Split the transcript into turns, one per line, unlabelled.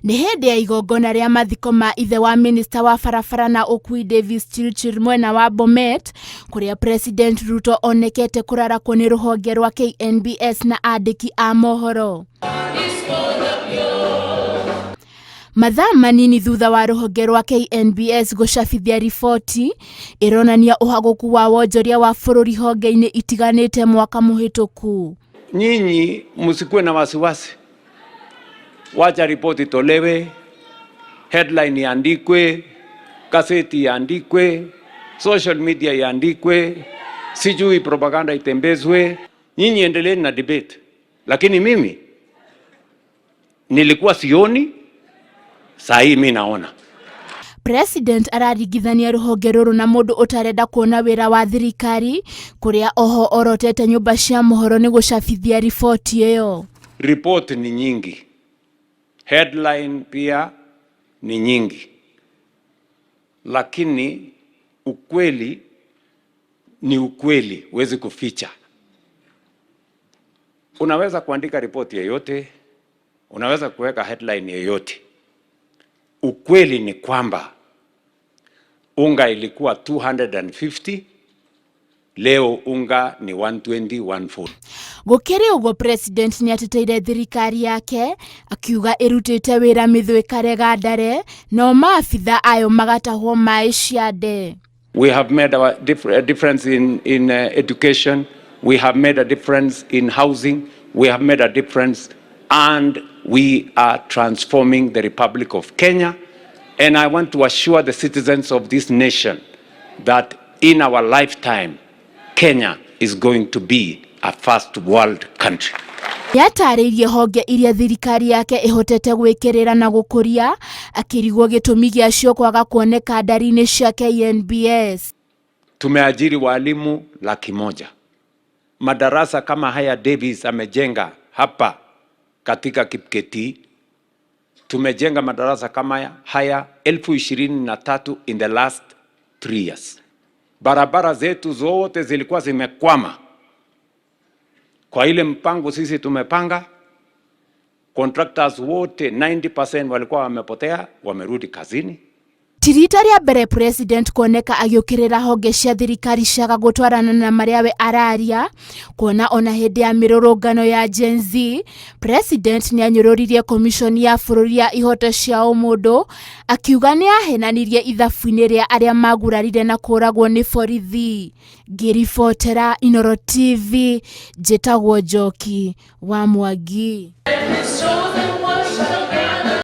Nĩ hĩndĩ ya igongona rĩa mathiko ma ithe wa minista wa barabara na ũkui Davis Chirchir mwena wa Bomet, kũrĩa President Ruto onekete kũrarakwo nĩ rũhonge rwa KNBS na andĩki a mohoro. Mathaa manini thutha wa rũhonge rwa KNBS gũcabithia riboti ĩronania ũhagũku wa wonjoria wa bũrũri honge-inĩ itiganĩte mwaka mũhĩtũku.
Nyinyi msikuwe na wasiwasi, wacha ripoti itolewe, headline iandikwe, gazeti iandikwe, social media iandikwe, sijui propaganda itembezwe. Nyinyi endeleeni na debate, lakini mimi nilikuwa sioni, saa hii mi naona.
President araringithania rũhonge rũrũ na mũndũ ũtarenda kuona wĩra wa thirikari kũrĩa oho orotete nyũmba cia mohoro nĩ gũcabithia riboti ĩyo.
Report ni nyingi, headline pia ni nyingi, lakini ukweli ni ukweli, huwezi kuficha. Unaweza kuandika ripoti yoyote, unaweza kuweka headline yoyote. Ukweli ni kwamba unga ilikuwa 250, leo unga ni 120, 140.
Gũkĩrĩ ũguo, President nĩ ateteire thirikari yake akiuga ĩrutĩte wĩra mĩthũ ĩkarega ndare no maabitha ayo magatahwo maĩ ciande.
We have made a difference in education. We have made a difference in housing. We have made a difference, and we are transforming the Republic of Kenya. And I want to assure the citizens of this nation that in our lifetime, Kenya is going to be a first world country.
Nĩatarĩirie honge iria thirikari yake ĩhotete gwĩkĩrĩra na gũkũria akĩrigwo gĩtũmi gĩacio kwaga kuoneka ndari-inĩ cia KNBS.
Tumeajiri walimu 100,000. Madarasa kama haya Davis amejenga hapa katika Kipketi, tumejenga madarasa kama haya 23,000 in the last 3 years. Barabara zetu zote zilikuwa zimekwama. Kwa ile mpango sisi tumepanga, contractors wote 90% walikuwa wamepotea, wamerudi kazini.
Ti rita rĩa mbere President kuoneka agĩũkĩrĩra honge cia thirikari ciaga gũtwarana na marĩa we araria, kuona ona hĩndĩ ya mĩrũrũngano ya Gen Z, President nĩanyũrũririe Commission ya bũrũri ya ihoto cia ũmũndũ akiuga nĩ ahenanirie ithabu-inĩ rĩa arĩa magurarire na kũragwo nĩ borithi. Ngĩribotera Inooro TV, njĩtagwo Njoki wa Mwangi.
Chosen.